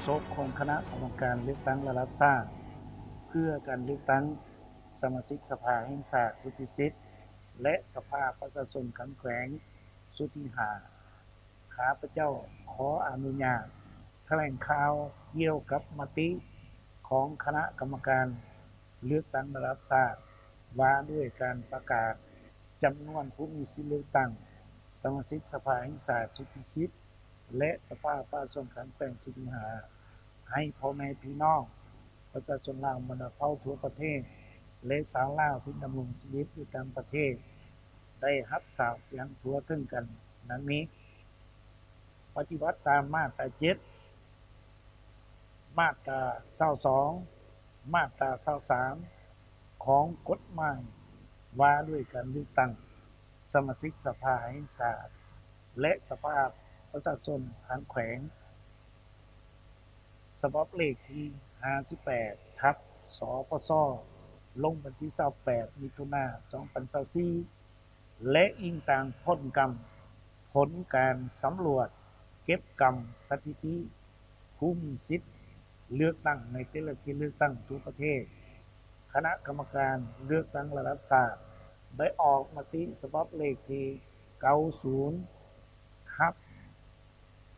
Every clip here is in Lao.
ສົບຂອງຄະນະກຳມະການເລືອກຕັ້ງລະດັບຊາດ ເພື່ອການເລືອກຕັ້ງສະມາຊິກສະພາແຫ່ງຊາດຊຸດທີສິບ ແລະ ສະພາປະຊາຊົນຂັ້ນແຂວງຊຸດທີຫ້າ ຂ້າພະເຈົ້າຂໍອະນຸຍາດຖະແຫຼງຂ່າວກ່ຽວກັບມະຕິຂອງຄະນະກຳມະການເລືອກຕັ້ງລະດັບຊາດ ວ່າດ້ວຍການປະກາດຈຳນວນຜູ້ມີສິດເລືອກຕັ້ງສະມາຊິກສະພາແຫ່ງຊາດຊຸດທີສິບ ແລະ ສະພາປະຊາຊົນຂັ້ນແຂວງຊຸດທີຫ້າ ໃຫ້ພໍ່ແມ່ພີ່ນ້ອງປະຊາຊົນລາວບັນດາເຜົ່າທົ່ວປະເທດ ແລະ ຊາວລາວທີ່ດຳລົງຊີວິດຢູ່ຕ່າງປະເທດ ໄດ້ຮັບຊາບຢ່າງທົ່ວເຖິງກັນດັ່ງນີ້. ປະຕິບັດຕາມມາດຕາເຈັດ ມາດຕາຊາວສອງ ມາດຕາຊາວສາມ ຂອງກົດໝາຍວ່າດ້ວຍການເລືອກຕັ້ງສະມາຊິກສະພາແຫ່ງຊາດ ແລະ ສະພາປະຊາຊົນຂັ້ນແຂວງ ສະບັບເລກທີຫ້າສິບແປດ ທັບ ສປຊ ລົງວັນທີຊາວແປດ ມິຖຸນາ ສອງພັນຊາວສີ່ ແລະ ອີງຕາມຜົນກຳ ຜົນການສຳຫຼວດເກັບກຳສະຖິຕິຜູ້ມີສິດເລືອກຕັ້ງໃນແຕ່ລະເຂດເລືອກຕັ້ງທົ່ວປະເທດ, ຄະນະກຳມະການເລືອກຕັ້ງລະດັບຊາດ ໄດ້ອອກມະຕິສະບັບເລກທີເກົ້າສິບ ທັບ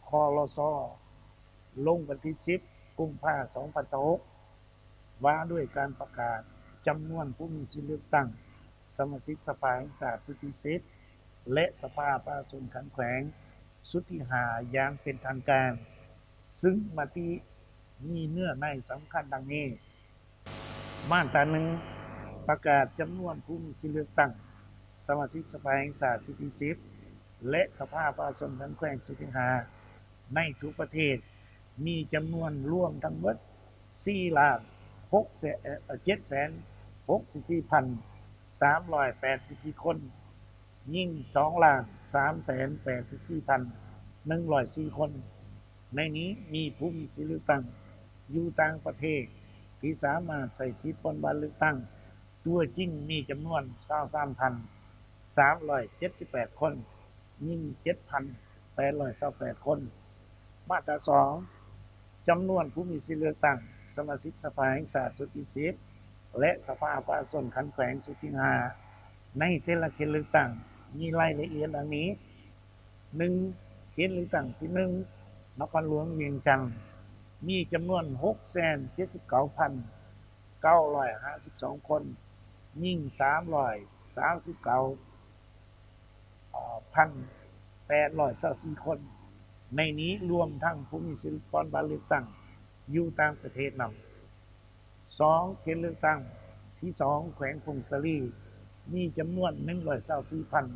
ຄລຊ ລົງວັນທີສິບ ກຸມພາ ສອງພັນຊາວຫົກ ວ່າດ້ວຍການປະກາດຈຳນວນຜູ້ມີສິດເລືອກຕັ້ງສະມາຊິກສະພາແຫ່ງຊາດຊຸດທີສິບ ແລະ ສະພາປະຊາຊົນຂັ້ນແຂວງຊຸດທີຫ້າ ຢ່າງເປັນທາງການ, ຊຶ່ງມະຕິມີເນື້ອໃນສຳຄັນດັ່ງນີ້. ມາດຕາໜຶ່ງ ປະກາດຈຳນວນຜູ້ມີສິດເລືອກຕັ້ງສະມາຊິກສະພາແຫ່ງຊາດຊຸດທີສິບ ແລະ ສະພາປະຊາຊົນຂັ້ນແຂວງຊຸດທີຫ້າ ໃນທົ່ວປະເທດ ມີຈຳນວນລວມທັງໝົດ ສີ່ລ້ານຫົກແສນ ເອີ ເຈັດແສນຫົກສິບສີ່ພັນສາມຮ້ອຍແປດສິບສີ່ຄົນ, ຍິງ ສອງລ້ານສາມແສນແປດສິບສີ່ພັນໜຶ່ງຮ້ອຍສີ່ຄົນ. ໃນນີ້ມີຜູ້ມີສິດເລືອກຕັ້ງຢູ່ຕ່າງປະເທດທີ່ສາມາດໃຊ້ສິດປ່ອນບັດເລືອກຕັ້ງຕົວຈິງມີຈຳນວນຊາວສາມພັນສາມຮ້ອຍເຈັດສິບແປດຄົນ, ຍິງເຈັດພັນແປດຮ້ອຍຊາວແປດຄົນ. ມາດຕາສອງ ຈຳນວນຜູ້ມີສິດເລືອກຕັ້ງສະມາຊິກສະພາແຫ່ງຊາດຊຸດທີສິບ ແລະ ສະພາປະຊາຊົນຂັ້ນແຂວງຊຸດທີຫ້າ ໃນແຕ່ລະເຂດເລືອກຕັ້ງມີລາຍລະອຽດດັ່ງນີ້. ໜຶ່ງ ເຂດເລືອກຕັ້ງທີໜຶ່ງ ນະຄອນຫຼວງວຽງຈັນ ມີຈຳນວນຫົກແສນເຈັດສິບເກົ້າພັນເກົ້າຮ້ອຍຫ້າສິບສອງຄົນ, ຍິງສາມຮ້ອຍສາມສິບເກົ້າພັນແປດຮ້ອຍຊາວສີ່ຄົນ. ໃນນີ້ລວມທັງຜູ້ມີສິດປ່ອນບັດເລືອກຕັ້ງຢູ່ຕ່າງປະເທດນຳ. ສອງ ເຂດເລືອກຕັ້ງທີສອງ ແຂວງຜົ້ງສາລີ ມີຈຳນວນໜຶ່ງຮ້ອຍຊາວສີ່ພັນ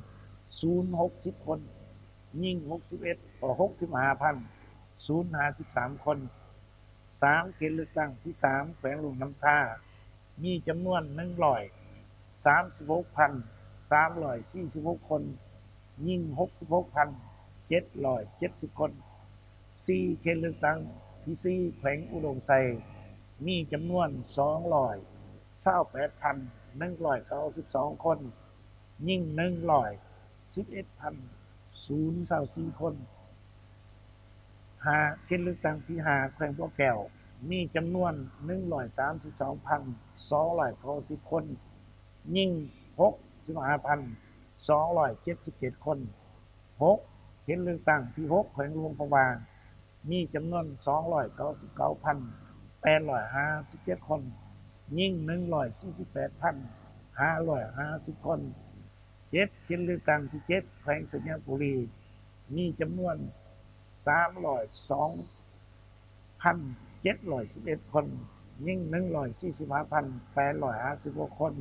ສູນຫົກສິບຄົນ, ຍິງຫົກສິບເອັດ ເອີ ຫົກສິບຫ້າພັນສູນຫ້າສິບສາມຄົນ. ສາມ ເຂດເລືອກຕັ້ງທີສາມ ແຂວງຫຼວງນ້ຳທາ ມີຈຳນວນໜຶ່ງຮ້ອຍສາມສິບຫົກພັນສາມຮ້ອຍສີ່ສິບຫົກຄົນ, ຍິງຫົກສິບຫົກພັນເຈັດຮ້ອຍເຈັດສິບຄົນ. ສີ່ ເຂດເລືອກຕັ້ງທີສີ່ ແຂວງອຸດົມໄຊ ມີຈຳນວນສອງຮ້ອຍຊາວແປດພັນໜຶ່ງຮ້ອຍເກົ້າສິບສອງຄົນ, ຍິງໜຶ່ງຮ້ອຍສິບເອັດພັນສູນຊາວສີ່ຄົນ. ຫ້າ ເຂດເລືອກຕັ້ງທີຫ້າ ແຂວງບໍ່ແກ້ວ ມີຈຳນວນໜຶ່ງຮ້ອຍສາມສິບສອງພັນສອງຮ້ອຍເກົ້າສິບຄົນ, ຍິງຫົກສິບຫ້າພັນສອງຮ້ອຍເຈັດສິບເຈັດຄົນ. ຫົກ ເຂດເລືອກຕັ້ງທີຫົກ ແຂວງຫຼວງພະບາງ ມີຈຳນວນສອງຮ້ອຍເກົ້າສິບເກົ້າພັນແປດຮ້ອຍຫ້າສິບເຈັດຄົນ, ຍິງໜຶ່ງຮ້ອຍສີ່ສິບແປດພັນຫ້າຮ້ອຍຫ້າສິບຄົນ. ເຈັດ ເຂດເລືອກຕັ້ງທີເຈັດ ແຂວງໄຊຍະບູລີ ມີຈຳນວນສາມຮ້ອຍສອງພັນເຈັດຮ້ອຍສິບເອັດຄົນ, ຍິງໜຶ່ງຮ້ອຍສີ່ສິບຫ້າພັນແປດຮ້ອຍຫ້າສິບຫົກຄົນ.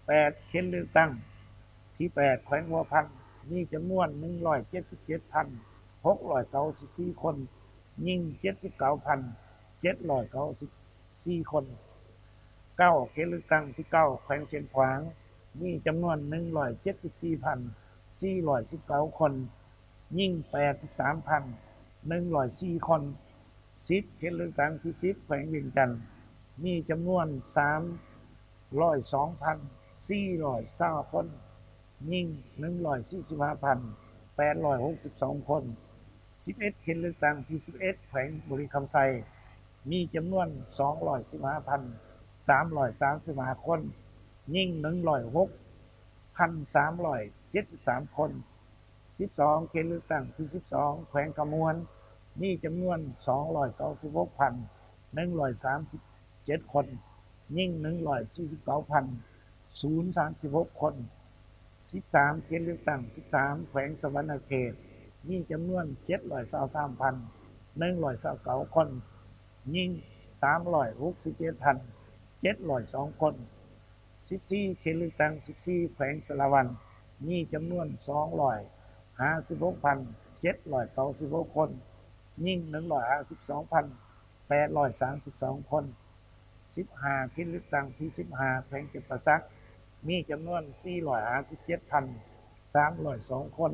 ແປດ ເຂດເລືອກຕັ້ງທີແປດ ແຂວງຫົວພັນ ມີຈຳນວນໜຶ່ງຮ້ອຍເຈັດສິບເຈັດພັນຫົກຮ້ອຍເກົ້າສິບສີ່ຄົນ, ຍິງເຈັດສິບເກົ້າພັນເຈັດຮ້ອຍເກົ້າສິບສີ່ຄົນ. ເກົ້າ ເຂດເລືອກຕັ້ງທີເກົ້າ ແຂວງຊຽງຂວາງ ມີຈຳນວນໜຶ່ງຮ້ອຍເຈັດສິບສີ່ພັນສີ່ຮ້ອຍສິບເກົ້າຄົນ, ຍິງແປດສິບສາມພັນໜຶ່ງຮ້ອຍສີ່ຄົນ. ສິບ ເຂດເລືອກຕັ້ງທີສິບ ແຂວງວຽງຈັນ ມີຈຳນວນສາມຮ້ອຍສອງພັນສີ່ຮ້ອຍຊາວຄົນ, ຍິງໜຶ່ງຮ້ອຍສີ່ສິບຫ້າພັນແປດຮ້ອຍຫົກສິບສອງຄົນ. ສິບເອັດ ເຂດເລືອກຕັ້ງທີສິບເອັດ ແຂວງບໍລິຄຳໄຊ ມີຈຳນວນສອງຮ້ອຍສິບຫ້າພັນສາມຮ້ອຍສາມສິບຫ້າຄົນ, ຍິງໜຶ່ງຮ້ອຍຫົກພັນສາມຮ້ອຍເຈັດສິບສາມຄົນ. ສິບສອງ ເຂດເລືອກຕັ້ງທີສິບສອງ ແຂວງຄຳມ່ວນ ມີຈຳນວນສອງຮ້ອຍເກົ້າສິບຫົກພັນໜຶ່ງຮ້ອຍສາມສິບເຈັດຄົນ, ຍິງໜຶ່ງຮ້ອຍສີ່ສິບເກົ້າພັນສູນສາມສິບຫົກຄົນ. ສິບສາມ ເຂດເລືອກຕັ້ງສິບສາມ ແຂວງສະຫວັນນະເຂດ ມີຈຳນວນເຈັດຮ້ອຍຊາວສາມພັນໜຶ່ງຮ້ອຍຊາວເກົ້າຄົນ, ຍິງສາມຮ້ອຍຫົກສິບເຈັດພັນເຈັດຮ້ອຍສອງຄົນ. ສິບສີ່ ເຂດເລືອກຕັ້ງສິບສີ່ ແຂວງສາລະວັນ ມີຈຳນວນສອງຮ້ອຍຫ້າສິບຫົກພັນເຈັດຮ້ອຍເກົ້າສິບຫົກຄົນ, ຍິງໜຶ່ງຮ້ອຍຫ້າສິບສອງພັນແປດຮ້ອຍສາມສິບສອງຄົນ. ສິບຫ້າ ເຂດເລືອກຕັ້ງທີສິບຫ້າ ແຂວງຈຳປາສັກ ມີຈຳນວນສີ່ຮ້ອຍຫ້າສິບເຈັດພັນສາມຮ້ອຍສອງຄົນ,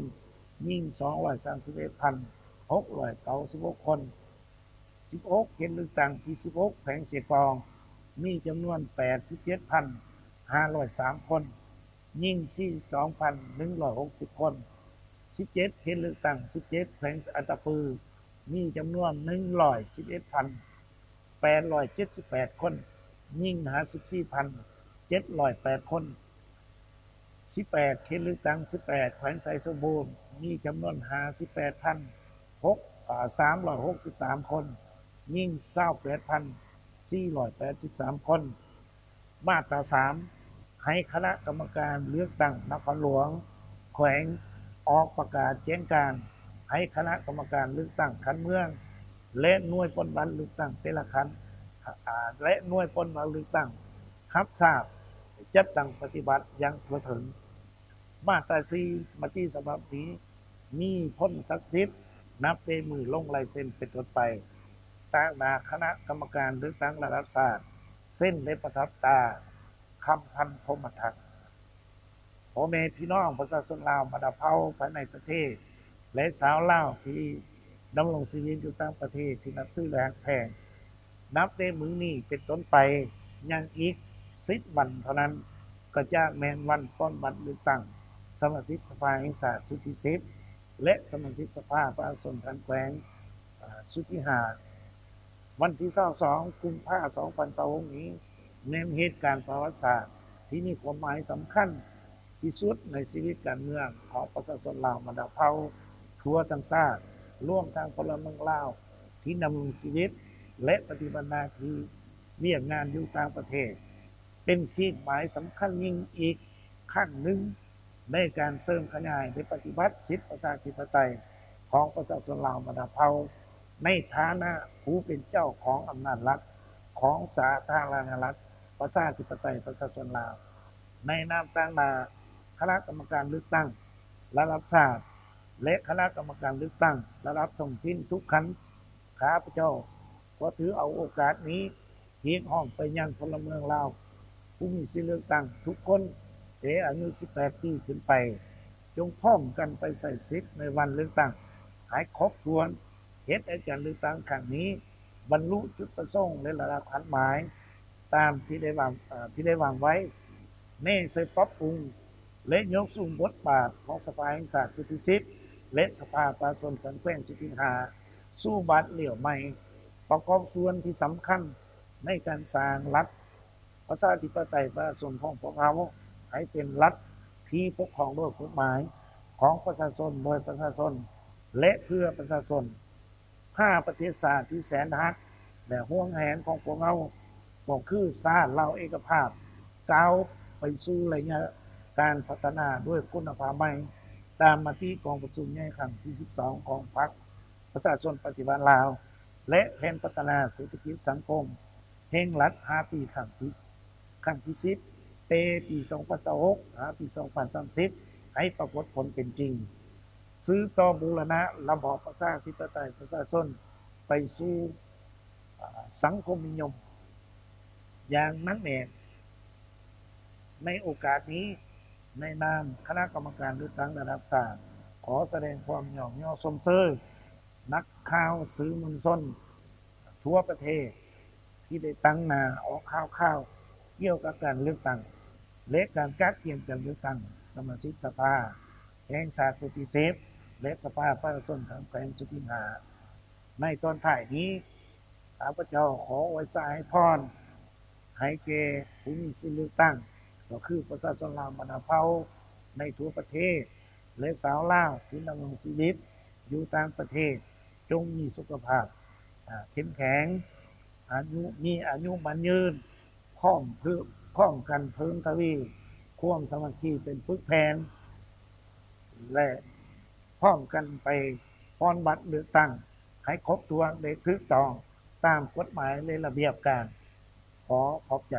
ຍິງສອງຮ້ອຍສາມສິບເອັດພັນຫົກຮ້ອຍເກົ້າສິບຫົກຄົນ. ສິບຫົກ ເຂດເລືອກຕັ້ງທີສິບຫົກ ແຂວງເຊກອງ ມີຈຳນວນແປດສິບເຈັດພັນຫ້າຮ້ອຍສາມຄົນ, ຍິງສີ່ສິບສອງພັນໜຶ່ງຮ້ອຍຫົກສິບຄົນ. ສິບເຈັດ ເຂດເລືອກຕັ້ງສິບເຈັດ ແຂວງອັດຕະປື ມີຈຳນວນໜຶ່ງຮ້ອຍສິບເອັດພັນແປດຮ້ອຍເຈັດສິບແປດຄົນ, ຍິງຫ້າສິບສີ່ພັນເຈັດຮ້ອຍແປດຄົນ. ສິບແປດ ເຂດເລືອກຕັ້ງສິບແປດ ແຂວງໄຊສົມບູນ ມີຈຳນວນຫ້າສິບແປດພັນຫົກ ອາ ສາມຮ້ອຍຫົກສິບສາມຄົນ, ຍິງຊາວແປດພັນສີ່ຮ້ອຍແປດສິບສາມຄົນ. ມາດຕາສາມ ໃຫ້ຄະນະກຳມະການເລືອກຕັ້ງນະຄອນຫຼວງ ແຂວງ ອອກປະກາດແຈ້ງການໃຫ້ຄະນະກຳມະການເລືອກຕັ້ງຂັ້ນເມືອງ ແລະ ໜ່ວຍປົນບັດເລືອກຕັ້ງແຕ່ລະຂັ້ນ ອາ ແລະ ໜ່ວຍປົນບັດເລືອກຕັ້ງຮັບຊາບ ຈັດຕັ້ງປະຕິບັດຢ່າງທົ່ວເຖິງ. ມາດຕາສີ່ ມະຕິສະບັບນີ້ມີຜົນສັກສິດນັບແຕ່ມື້ລົງລາຍເຊັນເປັນຕົ້ນໄປ ຕາງໜ້າຄະນະກຳມະການເລືອກຕັ້ງລະດັບຊາດ ເຊັນ ແລະ ປະທັບຕາ ຄຳພັນ ພົມມະທັດ. ພໍ່ແມ່ພີ່ນ້ອງປະຊາຊົນລາວບັນດາເຜົ່າພາຍໃນປະເທດ ແລະ ຊາວລາວທີ່ດຳລົງຊີວິດຢູ່ຕ່າງປະເທດທີ່ນັບຖື ແລະ ຮັກແພງ, ນັບແຕ່ມື້ນີ້ເປັນຕົ້ນໄປ ຍັງອີກສິບວັນເທົ່ານັ້ນ ກໍຈະແມ່ນວັນປ່ອນບັດເລືອກຕັ້ງສະມາຊິກສະພາແຫ່ງຊາດຊຸດທີສິບ ແລະ ສະມາຊິກສະພາປະຊາຊົນຂັ້ນແຂວງ ອາ ຊຸດທີຫ້າ. ວັນທີຊາວສອງ ກຸມພາ ສອງພັນຊາວຫົກນີ້ ແມ່ນເຫດການປະຫວັດສາດທີ່ມີຄວາມໝາຍສຳຄັນທີ່ສຸດໃນຊີວິດການເມືອງຂອງປະຊາຊົນລາວບັນດາເຜົ່າທົ່ວທັງຊາດ, ລວມທັງພົນລະເມືອງລາວທີ່ດຳລົງຊີວິດ ແລະ ປະຕິບັດໜ້າທີ່ວຽກງານຢູ່ຕ່າງປະເທດ. ເປັນຂີດໝາຍສຳຄັນຍິ່ງອີກຄັ້ງໜຶ່ງໃນການເສີມຂະຫຍາຍ ແລະ ປະຕິບັດສິດປະຊາທິປະໄຕຂອງປະຊາຊົນລາວບັນດາເຜົ່າ ໃນຖານະຜູ້ເປັນເຈົ້າຂອງອຳນາດລັດຂອງສາທາລະນະລັດ ປະຊາທິປະໄຕປະຊາຊົນລາວ. ໃນນາມຕາງໜ້າຄະນະກຳມະການເລືອກຕັ້ງລະດັບຊາດ ແລະ ຄະນະກຳມະການເລືອກຕັ້ງລະດັບທ້ອງຖິ່ນທຸກຂັ້ນ, ຂ້າພະເຈົ້າຂໍຖືເອົາໂອກາດນີ້ຮຽກຮ້ອງໄປຍັງພົນລະເມືອງລາວຜູ້ມີສິດເລືອກຕັ້ງທຸກຄົນ ແຕ່ອາຍຸສິບແປດປີຂຶ້ນໄປ, ຈົ່ງພ້ອມກັນໄປໃຊ້ສິດໃນວັນເລືອກຕັ້ງໃຫ້ຄົບຖ້ວນ, ເຮັດໃຫ້ການເລືອກຕັ້ງຄັ້ງນີ້ບັນລຸຈຸດປະສົງ ແລະ ລະດັບຄາດໝາຍຕາມທີ່ໄດ້ວາງ ເອີ ທີ່ໄດ້ວາງໄວ້, ແນໃສ່ປັບປຸງ ແລະ ຍົກສູງບົດບາດຂອງສະພາແຫ່ງຊາດຊຸດທີສິບ ແລະ ສະພາປະຊາຊົນຂັ້ນແຂວງຊຸດທີຫ້າ ສູ່ບາດຫຼຽວໃໝ່, ປະກອບສ່ວນທີ່ສຳຄັນໃນການສ້າງລັດປະຊາທິປະໄຕປະຊາຊົນຂອງພວກເຮົາ ໃຫ້ເປັນລັດທີ່ປົກຄອງໂດຍກົດໝາຍ, ຂອງປະຊາຊົນ, ໂດຍປະຊາຊົນ ແລະ ເພື່ອປະຊາຊົນ. ພາປະເທດຊາດທີ່ແສນຮັກ ແລະ ຫວງແຫນຂອງພວກເຮົາ ກໍຄືຊາດລາວເອກະພາບ ກ້າວໄປສູ່ໄລຍະການພັດທະນາດ້ວຍຄຸນນະພາບໃໝ່, ຕາມມະຕິກອງປະຊຸມໃຫຍ່ຄັ້ງທີສິບສອງຂອງພັກປະຊາຊົນປະຕິວັດລາວ ແລະ ແຜນພັດທະນາເສດຖະກິດສັງຄົມແຫ່ງລັດຫ້າປີ ຄັ້ງທີ ຄັ້ງທີສິບ ແຕ່ປີສອງພັນຊາວຫົກ ຫາປີສອງພັນສາມສິບ ໃຫ້ປາກົດຜົນເປັນຈິງ. ສືບຕໍ່ບູລະນະລະບອບປະຊາທິປະໄຕປະຊາຊົນໄປສູ່ ອາ ສັງຄົມນິຍົມຢ່າງໜັກແໜ້ນ. ໃນໂອກາດນີ້, ໃນນາມຄະນະກຳມະການເລືອກຕັ້ງລະດັບຊາດ, ຂໍສະແດງຄວາມຍ້ອງຍໍຊົມເຊີຍນັກຂ່າວ, ສື່ມວນຊົນ ທົ່ວປະເທດທີ່ໄດ້ຕັ້ງໜ້າອອກຂ່າວຄາວກ່ຽວກັບການເລືອກຕັ້ງ ແລະ ການກະກຽມການເລືອກຕັ້ງສະມາຊິກສະພາແຫ່ງຊາດຊຸດທີສິບ ແລະສະພາປະຊາຊົນທາງແຂວງສຸຂິງຫາ. ໃນຕອນທ້າຍນີ້ ຂ້າພະເຈົ້າຂໍອວຍສະອາຍພອນໃຫ້ແກ່ຜູ້ມີສິດເລືອກຕັ້ງ ກໍຄືປະຊາຊົນລາວບັນດາເຜົ່າໃນທົ່ວປະເທດ ແລະຊາວລາວທີ່ດຳລົງຊີວິດຢູ່ຕ່າງປະເທດ ຈົ່ງມີສຸຂະພາບ ອາ ເຂັ້ມແຂງ, ອາຍຸ ມີອາຍຸໝັ້ນຍືນ, ພ້ອມເພີ່ມ ພ້ອມກັນເພີ່ມທະວີຄວາມສາມັກຄີເປັນປຶກແຜ່ນ ແລະ ພ້ອມກັນໄປປ່ອນບັດເລືອກຕັ້ງໃຫ້ຄົບຖ້ວນ ແລະ ຖືກຕ້ອງຕາມກົດໝາຍ ແລະ ລະບຽບການ. ຂໍຂອບໃຈ.